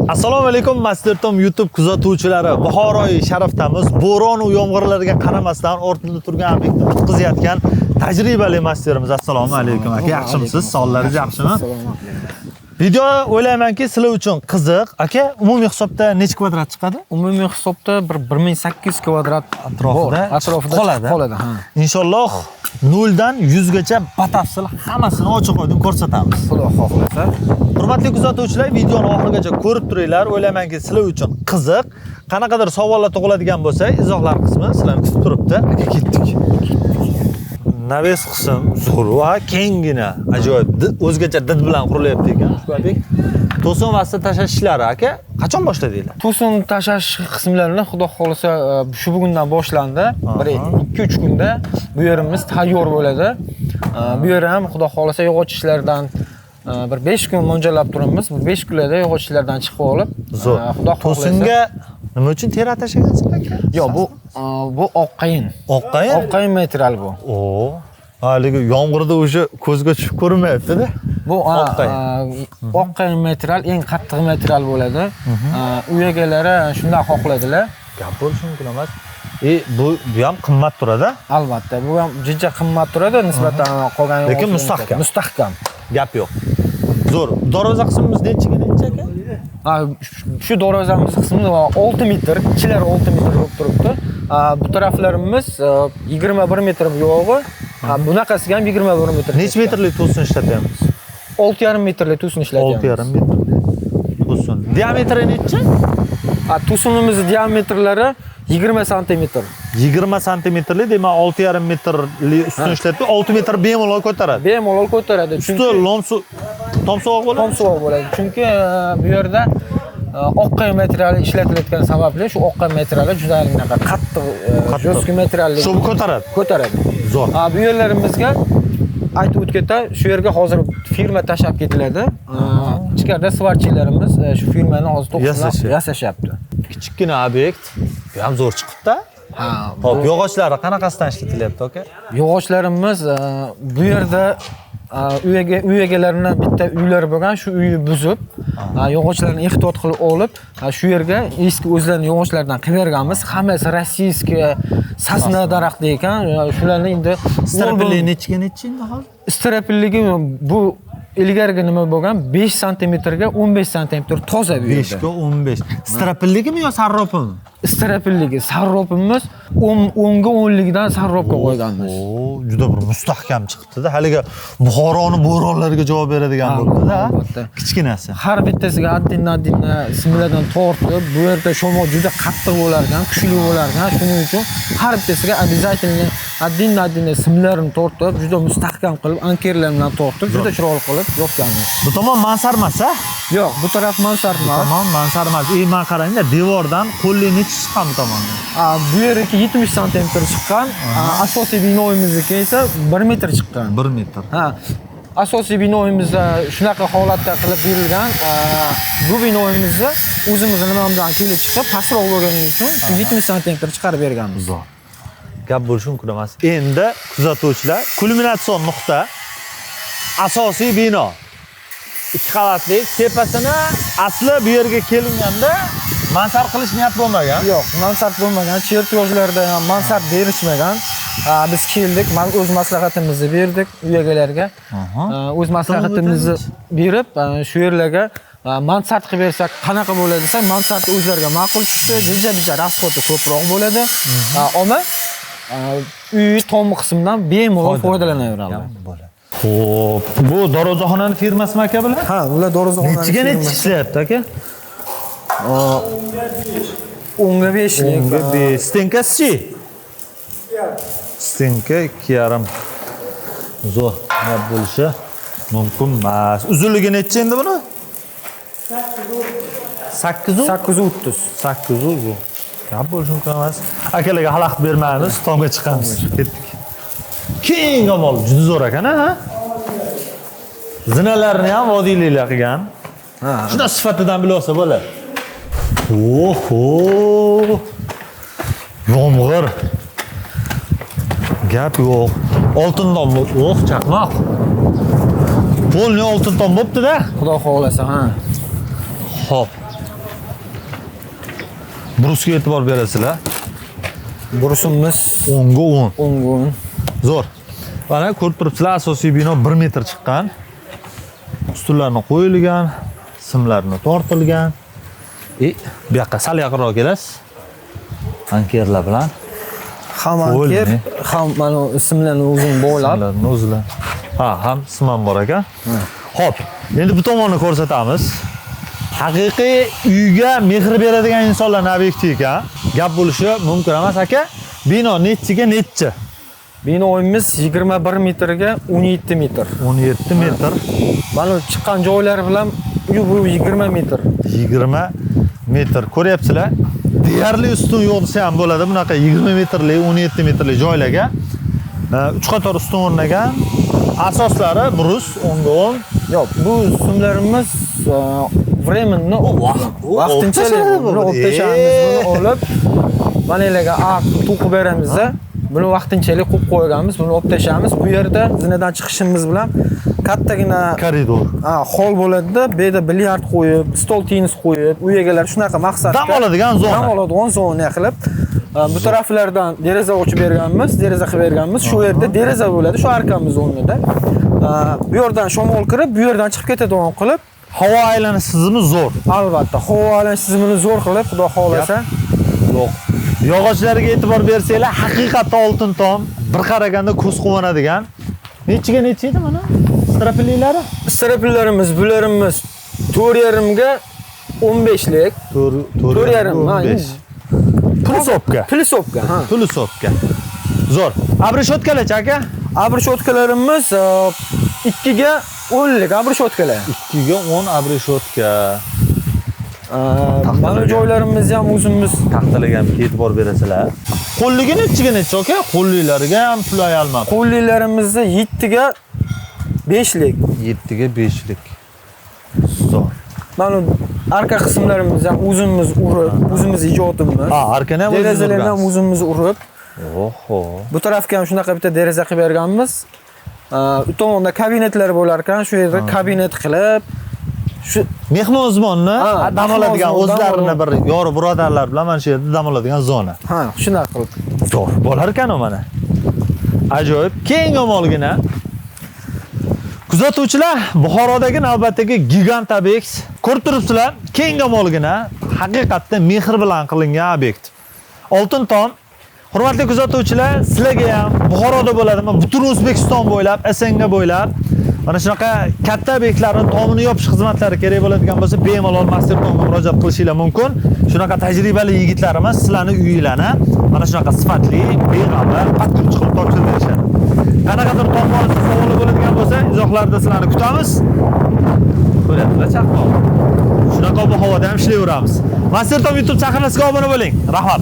Assalomu alaykum Master Tom YouTube kuzatuvchilari. Buxoroi sharifdamiz. Bo'ron va yomg'irlarga qaramasdan ortida turgan obyektni bitkazayotgan tajribali masterimiz. Assalomu alaykum aka, yaxshimisiz? Sog'ligingiz yaxshimi? Assalomu alaykum. Video o'ylaymanki sizlar uchun qiziq. Aka, umumiy hisobda necha kvadrat chiqadi? Umumiy hisobda bir 1800 kvadrat Atrofida bor. Atrofida qoladi. Qoladi, ha. Inshaalloh 0 dan 100 gacha batafsil hammasini ochiq oydin ko'rsatamiz. Xudo xohlasa. Hurmatli kuzatuvchilar, videoni oxirigacha ko'rib turinglar. O'ylaymanki, sizlar uchun qiziq. Qanaqadir savollar tug'iladigan bo'lsa, izohlar qismi sizlarni kutib turibdi. Aka, ketdik. Навес qism zo'r va kenggina, ajoyib, o'zgacha did bilan qurilyapti ekan ushbu obyekt. To'sin vosita tashlash ishlari aka, qachon boshladinglar? To'sin tashlash qismlarini Xudo xohlasa shu bugundan boshlandi. Bir 2-3 kunda bu yerimiz tayyor bo'ladi. Bu yer ham Xudo xohlasa yog'och ishlaridan bir 5 kun mo'ljallab turibmiz. Bu 5 kunlarda yog'och ishlaridan chiqib olib, Zo'r. Xudo xohlasa. To'singa nima uchun tera tashlagansiz aka? Yo'q, bu oq qayin. Oq qayin? Oq qayin material bu. Oo. Haligi yomg'irda o'sha ko'zga tushib ko'rinmayapti-da. Bu Oq qayin. Oq qayin material eng qattiq material bo'ladi. Uy egalari shundan xohladilar. Gap bo'lishi mumkin emas. Bu ham qimmat turadi. Albatta, bu ham juda qimmat turadi nisbatan qolgan Lekin yog'ochlarga. Mustahkam. Mustahkam. Gap yo'q. Zo'r. Darvoza qismimiz nechiga necha aka? Ha, shu darvozamiz qismi 6 metr, ichilari 6 metr bo'lib turibdi. Ha, bu taraflarimiz 21 metr bu yog'i. Ha, bunaqasiga ham 21 metr. Necha metrlik to'sin ishlatyapmiz? 6,5 metrlik to'sin ishlatyapmiz. 6,5 metrlik to'sin. Diametri necha? Ha, to'sinimiz diametrlari 20 santimetr. 20 santimetrlik, demak 6,5 metrli ustun ishlatib, 6 metr bemalol ko'taradi. Bemalol ko'taradi. Usti lom suv, tom sovuq bo'ladi. Tom sovuq bo'ladi. Chunki bu yerda oq qayin materiali ishlatilayotgani sababli shu oq qayin materiali juda anaqa qattiq, Qattiq. жесткий materialli. Shu ko'taradi. Ko'taradi. Zo'r. Ha, bu yerlarimizga aytib o'tganda, shu yerga hozir firma tashlab ketiladi. Ichkarida svarchilarimiz shu firmani hozir to'g'rilab Yasashyapti. Yasashyapti. Kichikgina obyekt. Bu ham zo'r chiqibdi. Ha, Xo'p, yog'ochlari qanaqasidan ishlatilyapti aka? Yog'ochlarimiz bu yerda uy egalarini bitta uylari bo'lgan, shu uyni buzib, yog'ochlarni ehtiyot qilib olib, shu yerga eski o'zlarini yog'ochlaridan qilib berganmiz. Hammasi российский сосна daraxti ekan. Shularni endi Стропил li nechiga nechi endi hozir? Стропил ligi bu ilgarigi nima bo'lgan? 5 santimetrga 15 santimetr toza bu 5 yerda. ga 15. Стропил ligimi yo sarropimi? Стропил ligi, sarropimiz 10 10 ga 10 ligidan sarrobga qo'yganmiz. Oo, juda bir mustahkam chiqibdi-da. Haligi Buxoroni bo'ronlariga javob beradigan Ha, bo'libdi-da. Albatta. Kichkinasi. Har bittasiga отдельно-отдельно simlardan tortib, bu yerda shamol juda qattiq bo'lar ekan, kuchli bo'lar ekan. Shuning uchun har bittasiga обязательно отдельно-отдельно simlarini tortib, juda mustahkam qilib, ankerlar bilan tortib, juda chiroyli qilib yopganmiz. Bu tomon mansard emas, a? Yo'q, bu taraf mansard Bu emas. tomon mansard emas. Man qarangda, devordan qo'lli nechi chiqqan bu tomondan? A, bu yerniki 70 santimetr chiqqan, asosiy binoimizniki esa 1 metr chiqqan. 1 metr. Ha. Asosiy binoimizda shunaqa holatda qilib berilgan. Bu binoimizni o'zimizni nimamizdan kelib chiqib pastroq bo'lgani uchun shu 70 santimetr chiqarib berganmiz. Zo'r. Gap bo'lishi mumkin emas. Endi kuzatuvchilar, kulminatsion nuqta asosiy bino. Ikki qavatli. Tepasini asli bu yerga kelinganda mansard qilish niyat bo'lmagan. Yo'q, mansard bo'lmagan. Чертёж larda ham mansard berishmagan. Biz keldik, o'z maslahatimizni berdik uy egalariga. O'z maslahatimizni berib, shu yerlarga mansard qilib bersak qanaqa bo'ladi desa, mansard o'zlariga ma'qul tushdi, jija bija расход i ko'proq bo'ladi. Ammo uy tom qismidan bemalol foydalanaveradi. Bo'ladi. Xo'p, bu darvozaxonani firmasimi aka bular? Ha, ular darvozaxonani Nechiga nechi ishlayapti aka? 10 ga 5lik. 10 ga 5. Стенка sichi? Стенка 2,5. Zo'r, nima bo'lishi mumkin emas. Uzunligi nechi endi buni? 8 830. 8 bu. Gap bo'lishi mumkin emas. Akalarga xalaqit bermaymiz, tomga chiqamiz. Ketdik. Keng omol, juda zo'r ekan, ha? Zinalarini ham vodiyliklar qilgan. Ha. Shunda sifatidan bilib olsa bo'ladi. Oho! Yomg'ir. Gap yo'q. Oltin tom bu. Oh, chaqmoq. Полный oltin tom bo'pti-da. Xudo xohlasa, ha. Xo'p. Брус ga e'tibor berasizlar. Брус imiz 10 ga 10. 10 ga 10. Zo'r. Mana ko'rib turibsizlar, asosiy bino 1 metr chiqqan. Ustunlarni qo'yilgan, simlarni tortilgan. Bu yoqqa sal yaqinroq kelasiz. Ankerlar bilan. Ham anker, Bo'ldi. Ham mana simlarni o'zini bog'lab. Simlarni o'zilar. Ha, ham sim ham bor ekan. Xo'p, endi bu tomonni ko'rsatamiz. Haqiqiy uyga mehr beradigan insonlarning obyekti ekan. Gap bo'lishi mumkin emas aka. Bino nechiga nechi? Binoimiz 21 metrga 17 metr. 17 metr. Mana chiqqan joylari bilan uy bu 20 metr. 20 metr. Ko'ryapsizlar? Deyarli ustun yo'q desa ham bo'ladi. Bunaqa 20 metrli, 17 metrli joylarga 3 qator ustun o'rnagan. Asoslari брус 10 ga 10. Yo'q, bu ustunlarimiz временно, vaqtinchalik buni olib tashlaymiz, buni olib mana yerlarga aq to'qib beramiz. Buni vaqtinchalik qo'yib qo'yganmiz, buni olib tashlaymiz. Bu yerda zinadan chiqishimiz bilan kattagina Koridor. Ha, hol bo'ladida, bu yerda bilyard qo'yib, stol tennis qo'yib, uy egalari shunaqa maqsadda Dam oladigan zona. Dam oladigan zona qilib, bu taraflardan deraza ochib berganmiz, deraza qilib berganmiz. Shu yerda deraza bo'ladi, shu arkamiz o'rnida. Bu yerdan shamol kirib, bu yerdan chiqib ketadigan qilib, Havo aylanish tizimi zo'r. Albatta, havo aylanish tizimini zo'r qilib, Xudo xohlasa. Yo'q. Yog'ochlariga e'tibor bersanglar, haqiqatda oltin tom, bir qaraganda ko'z quvonadigan. Nechiga necha edi mana? Стропил lari? Стропил larimiz, bularimiz 4,5 ga 15 lik. 4 4,5, ha. 15. Плюсовка. Плюсовка, ha. Плюсовка. Zo'r. Обрешётка larchi aka? Обрешётка larimiz 2 ga 10 lik обрешётка lar. 2 ga 10 обрешётка. Mana joylarimizni ham o'zimiz Taxtalarga ham e'tibor berasizlar. Qo'lligi nechiga necha aka? Qo'lliklariga ham pul ayalmabdi. Qo'lliklarimizni 7 ga 5 lik. 7 ga 5 lik. Zo'r. Mana arka qismlarimizni ham o'zimiz urib, o'zimiz ijodimiz. Ha, arkani ham o'zingiz Derazalarni ham urgansiz. O'zimiz urib. Oho. Bu tarafga ham shunaqa bitta deraza qilib berganmiz. U tomonda kabinetlar bo'lar ekan, shu yerda kabinet qilib, shu Mehmonzimonni Ha, dam oladigan mehmonzimon, dam o'zlarini oladi. bir yoru birodarlar bilan mana shu yerda dam oladigan zona. Ha, shunaqa qilib. Zo'r bo'lar ekan u mana. Ajoyib, keng omolgina. Kuzatuvchilar, Buxorodagi navbatdagi gigant obyekt. Ko'rib turibsizlar, keng omolgina, haqiqatda mehr bilan qilingan obyekt. Oltin tom. Hurmatli kuzatuvchilar, sizlarga ham Buxoroda bo'ladimi, butun O'zbekiston bo'ylab, SNG bo'ylab mana shunaqa katta obyektlarni tomini yopish xizmatlari kerak bo'ladigan bo'lsa, bemalol Master Tomga murojaat qilishinglar mumkin. Shunaqa tajribali yigitlarimiz sizlarni uyinglarni mana shunaqa sifatli, beg'amlar, под ключ qilib topshirib berishadi. Qanaqadir tom borasida savoli bo'ladigan bo'lsa, izohlarda sizlarni kutamiz. Ko'ryapsizlar, chaqmoq. Shunaqa ob-havoda ham ishlayveramiz. Master Tom YouTube sahifasiga obuna bo'ling. Rahmat.